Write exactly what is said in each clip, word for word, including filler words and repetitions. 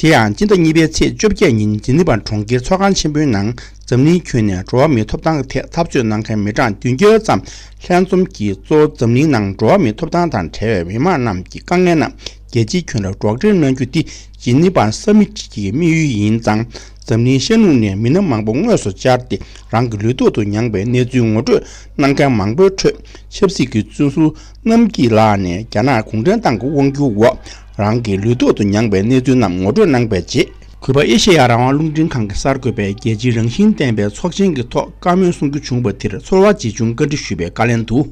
དེ་ཡང་སྤྱི་ཟླ་གཉིས་པའི་ཚེས་བཅོ་བརྒྱད་ཉིན་ཇི་ནི་ཝ་གྲོང་ཁྱེར་ཚོགས་ཁང་ཆེན་པོའི་ནང་འཛམ་གླིང་ཁྱོན་ནས་འགྲོ་བ་མིའི་ཐོབ་ཐང་གི་ཐད་འཐབ་རྩོད་གནང་མཁན་མི་གྲངས་བདུན་བརྒྱ་ཙམ་ལྷན་འཛོམས་ཀྱིས་གཙོ་བོ་འཛམ་གླིང་ནང་འགྲོ་བ་མིའི་ཐོབ་ཐང་དང་བྲལ་བའི་མི་མང་རྣམས་ཀྱི་དཀའ་ངལ་རྣམས་རྒྱལ་སྤྱིའི་ཁྱོན་ལ་སྒྲོག་འགྲེལ་གནང་རྒྱུ་འདི་ཇི་ནི་ཝ་ས་མིཊ་གྱི་དམིགས་ཡུལ་ཡིན་ཙང་། འཛམ་གླིང་ཤར་ནུབ་ནས་མི་སྣ་མང་པོ་དངོས་སུ་བཅར་ཏེ་རང་གི་ལུས་ཐོག་ཏུ་མྱངས་པའི་གནས་ཚུལ་ངོ་སྤྲོད་གནང་མཁན་མང་པོའི་ཁྲོད། ཆབ་སྲིད་ཀྱི་བཙོན་ཟུར་རྣམ་སྐྱིད་ལགས་ནས་རྒྱ་ནག་གུང་ཁྲན་ཏང་གི་དབང་སྒྱུར་འོག་རང་གི་ལུས་ཐོག་ཏུ་མྱངས་པའི་གནས་ཚུལ་རྣམས་ངོ་སྤྲོད་གནང་པའི་རྗེས། གུས་པ་ཨེ་ཤེ་ཡ་རང་དབང་རླུང་འཕྲིན་ཁང་གིས་གསར་འགོད་པས་རྒྱལ་སྤྱིའི་རང་བཞིན་ལྡན་པའི་ཚོགས་ཆེན་གྱི་ཐོག་བཀའ་མོལ་གསུང་རྒྱུ་བྱུང་བ་དེར་ཚོར་བ་ཇི་བྱུང་བཀའ་འདྲི་ཞུས་པའི་བཀའ་ལན་དུ།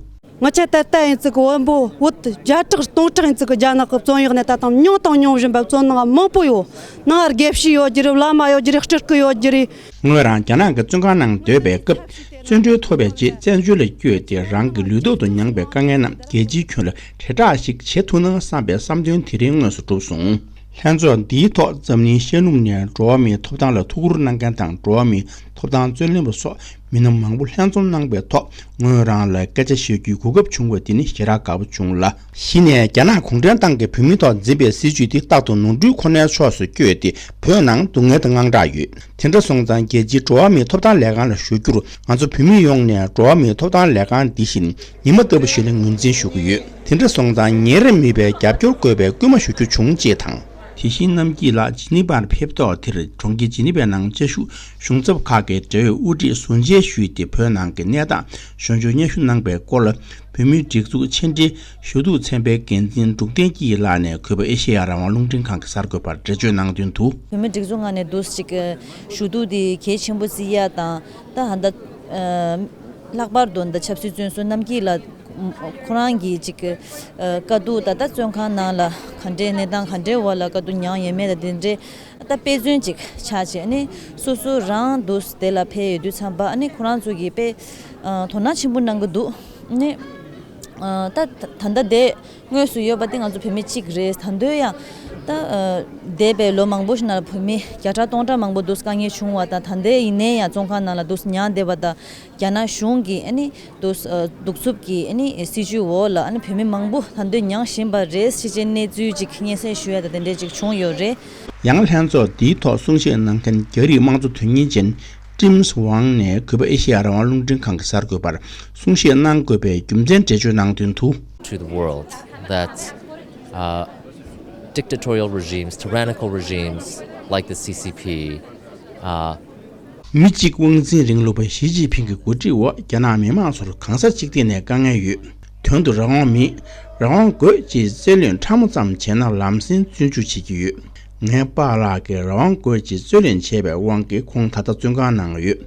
ང་ཆ་ད་ལྟ་ཡིན་ཙི་གི་བོན་པོ་བོད་བརྒྱ་ཕྲག་སྟོང་ཕྲག་ཡིན་ཙི་གི་རྒྱ་ནག་གི་བཙོན་གཡོག་ནས་ད་དང་མྱོང་དང་མྱོང་བཞིན་པ་བཙོན་ནང་མང་པོ་ཡོད། ནང་དགེ་བཤེས་ཡོད་རྒྱུ་རེད། བླ་མ་ཡོད་རྒྱུ་རེད། སྤྲུལ་སྐུ་ཡོད་རྒྱུ་རེད། ངོས་རང་རྒྱ་ནག་གི་བཙོན་ཁང་ནང་སྡོད་པའི་སྐབས། བཙོན་གྲོལ་ཐོབ་པའི་རྗེས་བཙན་བྱོལ་ལ་བསྐྱོད་དེ་རང་གི་ལུས་ཐོག་ཏུ་མྱངས་པའི་དཀའ་ངལ་རྣམས་རྒྱལ་སྤྱིའི་ཁྱོན་ལ་དྲིལ་བསྒྲགས་ཤིག་བྱེད་ཐུབ་ན་བསམ་པའི་བསམ་དོན་དེ་རིང་དངོས་སུ་གྲུབ་སོང་། ལྷན་ཚོགས་འདིའི་ཐོག་འཛམ་གླིང་ཤར་ནུབ་ནས་འགྲོ་བ་མིའི་ཐོབ་ཐང་ལ་ཐུགས་ཁུར་གནང་མཁན་དང་འགྲོ་བ་མིའི་ཐོབ་ཐང་རྩོད་ལེན་པ་སོགས་མི་སྣ་མང་པོ་ལྷན་འཛོམས་གནང་པའི་ཐོག་ངོས་རང་ལ་སྐད་ཆ་བཤད་རྒྱུའི་གོ་སྐབས་བྱུང་བ་དེ་ནི་ཞེ་དྲག་དགའ་པོ་བྱུང་ལ། གཞི་ནས་རྒྱ་ནག་གུང་ཁྲན་ཏང་གིས་བོད་མིའི་ཐོག་འཛིན་པའི་སྲིད་བྱུས་དེ་རྟག་ཏུ་ནོར་འཁྲུལ་ཁོ་ནའི་ཕྱོགས་སུ་བསྐྱོད་དེ་བོད་ནང་སྡུག་བསྔལ་དང་དངངས་སྐྲག་ཡོད། དེ་འདྲ་སོང་ཙང་རྒྱལ་སྤྱིའི་འགྲོ་བ་མིའི་ཐོབ་ཐང་ལས་ཁང་ལ་ཞུ་རྒྱུར་ང་ཚོ་བོད་མི་ཡོངས་ནས་འགྲོ་བ་མིའི་ཐོབ་ཐང་ལས་ཁང་འདི་བཞིན་ཉི་མ་ལྟ་བུ་ཞིག་ལ་ངོས་འཛིན་ཞུ་གི་ཡོད། དེ་འདྲ་སོང་ཙང་ཉིན་རེ་མེད་པའི་རྒྱབ་སྐྱོར་དགོས་པའི་སྐུལ་མ་ཞུ་རྒྱུ་བྱུང་ཅེས་དང་། དེ་བཞིན་རྣམ་སྐྱིད་ལགས་ཇི་ནི་ཝར་ཕེབས་ཐོག་དེར་གྲོང་ཁྱེར་ཇི་ནི་ཝའི་ནང་བཅའ་བཞུགས་གཞུང་ཚབ་ཁག་གི་འབྲེལ་ཡོད་དབུ་ཁྲིད་ཟུར་མཇལ་ཞུས་ཏེ་བོད་ནང་གི་གནས་སྟངས་ཞིབ་འཇུག་སྙན་ཞུ་གནང་པའི་སྐོར་ལ། བོད་མིའི་སྒྲིག་འཛུགས་ཕྱི་འབྲེལ་ཞུ་གཏུག་ཚན་པའི་འགན་འཛིན་འབྲུག་བསྟན་སྐྱིད་ལགས་ནས་གུས་པ་ཨེ་ཤེ་ཡ་རང་དབང་རླུང་འཕྲིན་ཁང་གི་གསར་འགོད་པར་འགྲེལ་བརྗོད་གནང་དོན་དུ། བོད་མིའི་སྒྲིག་འཛུགས་ངོས་ནས་འདུག་ཅིག་ཞུ་གཏུག་འདི་གལ་ཆེན་པོ་བརྩི་ཡ་དང་། ད་ཧ་ད་ལྷག་པར་དུ་ད་ཆབ་སྲིད་བཙོན་ཟུར་རྣམ་སྐྱིད་ལགས་ཁོ་རང་གིས་ཅིག་དཀའ་སྡུག་ད་ལྟ་བཙོན་ཁང་ནང་ལ་ག་འདྲའི་གནས་སྟངས་ག་འདྲའི་འོག་ལ་དཀའ་སྡུག་མྱངས་ཡོད་མེད་ད་དེ་འདྲའི་ད་དཔེ་མཚོན་ཅིག་ཆགས་བྱས་ནས་སོ་སོ་རང་འདུག་དེ་ལ་ཕེབས་ཡོད་དུས་ཙམ་པ་ཨ་ནི་ཁོ་རང་ཚོ་གིས་དཔེ་དོ་སྣང་ཆེན་པོ་གནང་གི་འདུག་ནས། ཨ་ད་ད་ད་ལྟ་དེ་དངོས་སུ་ཡོད་པ་དེ་ང་ཚོ་བོད་མི་གཅིག་རེད། ད་འདོད་ཡང་ད་ཨ་འདས་པའི་ལོ་མང་པོ་ཞིག་ནང་ལ་བོད་མི་བརྒྱ་ཕྲག་སྟོང་ཕྲག་མང་པོ་འདུག་དཀའ་ངལ་བྱུང་བ་དང་། ད་ལྟ་ཡིན་ནའི་ཡང་བཙོན་ཁང་ནང་ལ་འདུག་མྱངས་བསྡད་པ་དང་། རྒྱ་ནག་གཞུང་གིས་ཨ་ནི་འདུག་ཨ་གདུག་རྩུབ་ཀྱི་ཨ་ནི་སྲིད་བྱུས་འོག་ལ་ཨ་ནི་བོད་མི་མང་པོ་ད་འདོད་མྱངས་བཞིན་པ་རེད་ཞེས་བྱས་གནས་ཚུལ་ཅིག་སྙན་སེང་ཞུ་ཡ་ད་དེ་འདྲས་ཅིག་བྱུང་ཡོད་རེད། ཡང་ལྷན་ཚོགས་འདིའི་ཐོག་གསུང་བཤད་གནང་མཁན་རྒྱ་རིགས་དམངས་གཙོ་དོན་གཉེར་ཅན་ཀྲིམ་ཝང་ནས་གུས་པ་ཨེ་ཤེ་ཡ་རང་དབང་རླུང་འཕྲིན་ཁང་གི་གསར་འགོད་པར་གསུང་བཤད་གནང་དགོས་པའི་རྒྱུ་མཚན་འགྲེལ་བརྗོད་གནང་དོན་དུ། To the world that uh, dictatorial regimes, tyrannical regimes like the C C P, uh, མི་གཅིག་དབང་འཛིན་རིང་ལུགས་པ་ཞི་ཅིན་ཕིང་གི་འགོ་ཁྲིད་འོག་རྒྱ་ནག་མི་དམངས་ཚོར་གང་ས་ཅིག་ཐད་ནས་དཀའ་ངལ་ཡོད། དོན་དུ་རང་དབང་མེད། རང་དབང་དགོས་ཅེས་རྩོད་ལེན་ཕྲ་མོ་ཙམ་བྱས་ན་ལམ་སེང་བཙོན་འཇུག་བྱེད་ཀྱི་ཡོད། ངའི་པཱ་ལགས་ཀྱིས་རང་དབང་དགོས་ཅེས་རྩོད་ལེན་བྱས་པའི་དབང་གིས་ཁོང་ད་ལྟ་བཙོན་ཁང་ནང་ཡོད།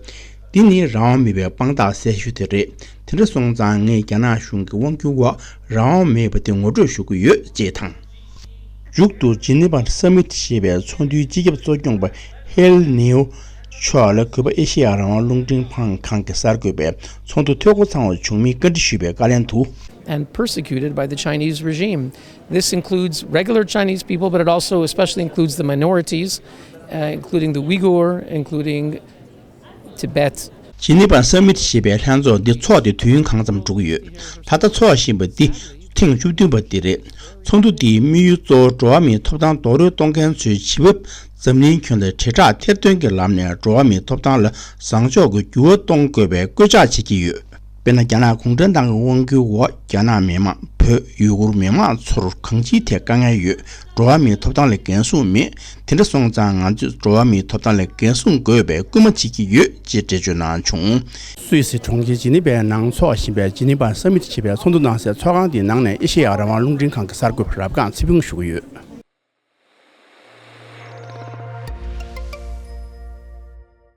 འདི་ནི་རང་དབང་མེད་པའི་དཔང་རྟགས་གསལ་ཤོས་དེ་རེད། དེ་འདྲ་སོང་ཙང་ངས་རྒྱ་ནག་གཞུང་གི་དབང་སྒྱུར་འོག་རང་དབང་མེད་པ་དེ་ངོ་སྤྲོད་ཞུ་གི་ཡོད་ཅེས་དང་། མཇུག་ཏུ་ཇི་ནི་ཝར་སམ་མིཊ་ཞེས་པའི་ཚོགས་འདུའི་སྤྱི་ཁྱབ་གཙོ་སྐྱོང་པ་ཧེལ་ནེའུ་མཆོག་ལ་གུས་པ་ཨེ་ཤེ་ཡ་རང་དབང་རླུང་འཕྲིན་ཁང་གི་གསར་འགོད་པས་ཚོགས་འདུ་འཐུས་སྒོ་ཚང་བ་བྱུང་མིན་བཀའ་འདྲི་ཞུས་པའི་བཀའ་ལན་དུ། And persecuted by the Chinese regime. This includes regular Chinese people, but it also especially includes the minorities, uh, including the Uyghur, including Tibet. ཇི་ནི་ཝར་སམ་མིཊ་ཞེས་པའི་ལྷན་ཚོགས་འདི་ཚོགས་ཏེ་དུས་ཡུན་གང་ཙམ་འགྲོ་གི་ཡོད། ད་ལྟ་ཚོགས་བཞིན་པ་འདི་ཐེངས་བཅུ་བདུན་པ་འདི་རེད། ཚོགས་འདུ་འདིའི་དམིགས་ཡུལ་གཙོ་བོ་འགྲོ་བ་མིའི་ཐོབ་ཐང་རྡོག་རོལ་གཏོང་མཁན་ཚོའི་བྱེད་བབ་འཛམ་གླིང་ཁྱོན་ལ་དྲིལ་བསྒྲགས་ཐེར་འདོན་གྱི་ལམ་ནས་འགྲོ་བ་མིའི་ཐོབ་ཐང་ལ་བཟང་ཕྱོགས་ཀྱི་འགྱུར་བ་གཏོང་དགོས་པའི་སྐུལ་ལྕག་བྱེད་ཀྱི་ཡོད། དཔེར་ན། རྒྱ་ནག་གུང་ཁྲན་ཏང་གི་དབང་སྒྱུར་འོག་རྒྱ་ནག་མི་དམངས། བོད། ཡུ་གུར་མི་དམངས་ཚོར་གང་ཅིའི་ཐད་དཀའ་ངལ་ཡོད། འགྲོ་བ་མིའི་ཐོབ་ཐང་ལ་འགན་སྲུང་མེད། དེ་འདྲ་སོང་ཙང་ང་ཚོས་འགྲོ་བ་མིའི་ཐོབ་ཐང་ལ་འགན་སྲུང་དགོས་པའི་སྐུལ་མ་བྱེད་ཀྱི་ཡོད་ཅེས་འགྲེལ་བརྗོད་གནང་བྱུང་། སུད་སི་གྲོང་ཁྱེར་ཇི་ནི་ཝའི་ནང་འཚོགས་བཞིན་པའི་ཇི་ནི་ཝ་སམ་མིཊ་ཞེས་པའི་ཚོགས་འདུ་གནང་སའི་ཚོགས་ཁང་དེའི་ནང་ནས་ཨེ་ཤེ་ཡ་རང་དབང་རླུང་འཕྲིན་ཁང་གི་གསར་འགོད་པ་རབ་སྒང་ཚེ་ཕུན་ཞུ་གི་ཡོད།